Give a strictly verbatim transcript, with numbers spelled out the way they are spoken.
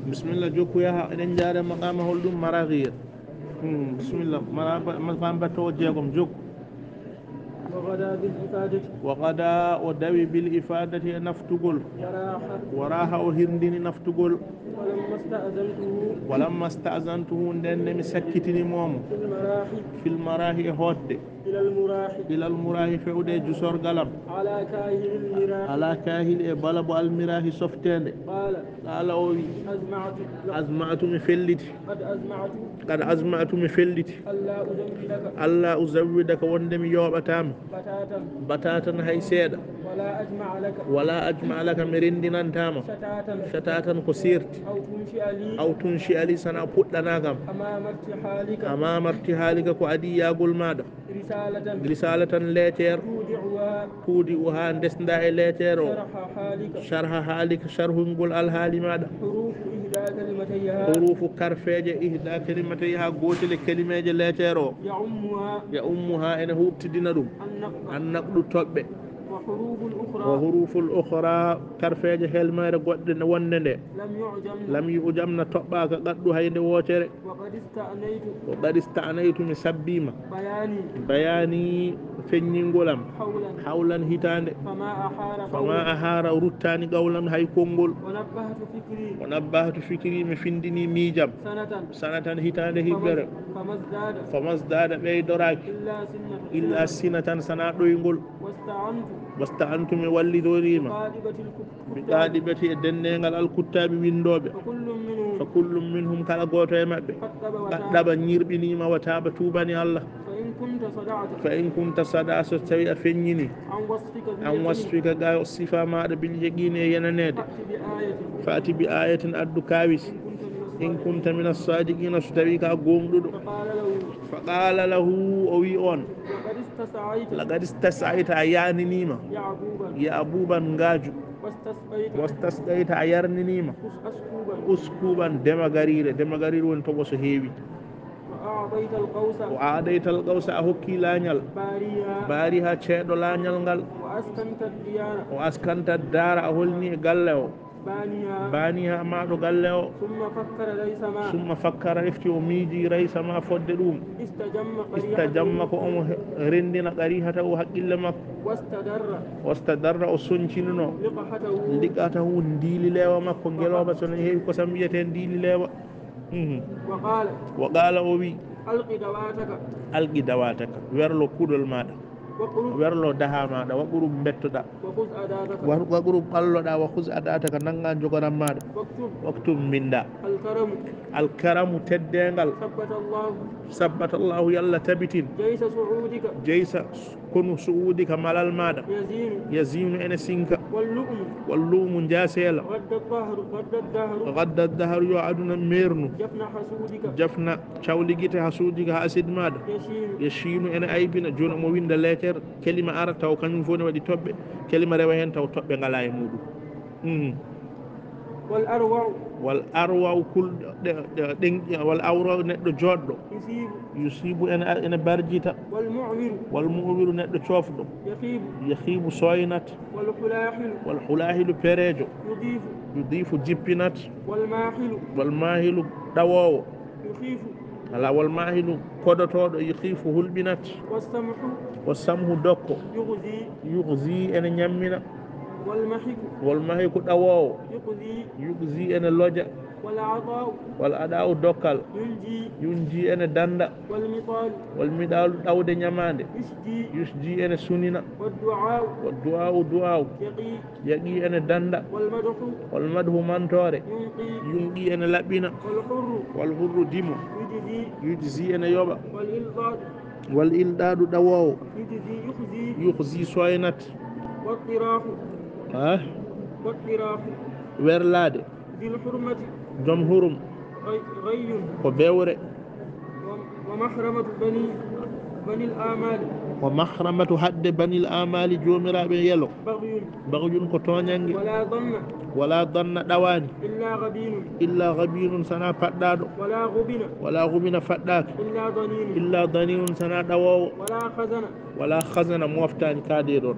Bismillah, jokku yaha, eɗen njaare maqaama hol ɗum maraghir. Hmm, bismillah, maraba, maqaam batto o jeegom, jokku. وغدا بالإفادة Wa gada o dawi bil ifadati e naftugol. وراح Wa raha o hirndini naftugol. ولما استأذنته Walamma sta'zantuhu, nden nde mi sakkitini moomo. في المراح Fil marahi e hootde. إلى المراح Ilal murahi fe'ude e jusorgal am. على كاهل المراح Ala kahili e balabo almirahi softeende. قال Qala o wi. أزمعت Azma'tu mi felliti. قد أزمعت Qad azma'tu mi felliti. ألا أزوجك Alla uzawwidaka wonde mi yooɓataama. فتاة Batatan hay seeɗa. ولا أجمع لك Wala ajma'a laka mi renndinantaama. شتاة Shatatan ko seerti. أو تنشئ لي Aw tunshi ali sana puɗɗanaa kam. أمام ارتحالك Amama irtihalika ko adii yaagol maaɗa. رسالة Risalatan leeteer. تودعها Tuudi uha ndesnda e leeteer o. شرح حالك Sharha haalika sharhungol alhaali maaɗa. حروف إحدى كلمتيها Hurufu karfeeje ihda kalimatayha gootele kalimeeje leeteer o. يعمها Ya ummuha ene huuɓtidina ɗum. النقض Annaqdu toɓɓe. وحروف Wa الأخرى huruful ukhra karfeeje helmeere goɗɗe ne wonde nde. لم يعجم Lam yu'jam na toɓɓaaka qaddu hayde wootere. وقد استأنيت Wa qad ista'naytu mi sabbiima. بياني Bayaani feññingol am. حولا Hawlan hitaande. فما أحار Fama قولي ahara ruttaani qawlan hay konngol. ونبهت فكري Wa nabbahtu fikri mi findini miijam. سنة Sanatan hitaande hiɓɓere. فما ازداد Famasdada ɓeydoraaki. إلا سنة Illa sinatan sana ɗoyngol. واستعنت Wasta'antu mi wallidoriima. بقاطبة الكتاب Bi qaɗibati e denneengal alkuttaaɓi winndooɓe. فكل منهم Fa kullum minhum kala gooto e maɓɓe. قد تاب وتاب Qaɗɗaba ñirɓiniima wa taaba tuubani Allah. فإن كنت صدعت Fa in kunta sada so tawi a feññini. عن وصفك An باليقين wasfika ga sifa maaɗa bil yaqini e yenaneede. فأت بآية Fa'ti bi ayatin addu kaawis. إن كنت من In الصادقين kunta mina sadiqina so tawi ka goongɗuɗo. فقال له Fa qala lahu o wi on. لقد استسعيت Laqad istas'ayta a yaaniniima. يعقوبا Ya abuban ngaaju. واستسقيت Wastasqayta a yarniniima. أسكوبا Uskuban dema gariire. Dema gariire woni toɓo so heewi. وأعطيت القوس Wa adayta al qawsa a hokki laañal. باريا Baariha ceeɗo laañal ngal. وأسكنت الديار O askanta daara a holni e galle o. بانيا Baaniha maaɗo galle o. ثم فكر ليس ما Summa fakkara refti o miiji raysa ma fodde ɗum. استجم قريحته Istajamma ko omo he- renndina qarihata o haqqille makko. واستدر Wastadarra o soncinino. لقحته Liqatahu ndiili leewa makko ngelooba so no heewi kosam wiyeten ndiili leewa. Mhm. وقال Wa qala o wi. ألق دواتك Alqi dawataka werlo kuɗol maaɗa. واقرب Werlo daha maaɗa wa qurub mbettoɗa. وخذ أداتك Wa qurub ɓalloɗa wa khuz adataka nannga jogoram maaɗa. واكتب Waktub mbinnda. الكرم Alkaramu teddeengal. ثبت الله Sabbata Allahu yalla tabitin. جيش صعودك Jeysa konu su'udika malal maaɗa. يزين Yazinu ene sinka. واللؤم Wallumu njaaseela. غدا الدهر غدا الدهر Gadda dahar yo aduna meernu. جفن حسودك Jafna cawligite hasuudika hasid maaɗa. يشين Yashinu ene aybina jooni omo winnda leeter. Kelima ara taw kañum fof ne waɗi toɓɓe. Kelima rewa heen taw toɓɓe ngalaa e muɗum. Mhm. والأروع Wal arwa kul ɗe- ɗe- ɗen- wal awra neɗɗo joɗɗo. يصيب Yusibu ene ar- ene barjita. والمعور Wal mu'wiru neɗɗo cofɗo. يخيب Yahibu soynat. والحلاحل Wal hulahilu perejo. يضيف Yudifu jippinat. والماحل Wal mahilu ɗawowo. يخيف Ala wal mahilu kodotoɗo yuhifu hulɓinat. والسمح Wa samhu dokko. يغزي Yuhzi ene ñammina. والمحك Wal mahiku ɗawowo. يقذي Yuhzi ene loja. والعطاء Wal ada'u dokkal. ينجي Yunji ene danda. والمطال Wal miɗalu ɗawde ñamaande. يشجي Yusji ene sunina. والدعاء Wa du'a'u du'a'u. يقي Yaqi ene danda. والمدح Wal madhu mantoore. ينقي Yunqi ene laɓɓina. والحر Wal hurru dimo. يجزي Yujzi ene yoɓa. والإلضاء Wal ilɗaɗu ɗawowo. يجزي يخزي Yuhzi soynat. والطراح Ha? والطراح Werlaade. ذي الحرمة Joom hurum. غي- غي Ko bewre. ومحرمة بني بني الآمال Wa mahramatu hadde banil amali joomiraaɓe yelo. بغي Bagyun ko tooñannge. ولا ظن Wala danna ɗawaani. إلا غبين Illa gabinun sana paɗɗaaɗo. ولا غبن Wala gubina faɗɗaaki. إلا ضنين Illa daninun sana ɗawoowo. ولا خزن Wala khazana moftaani kaade ɗon.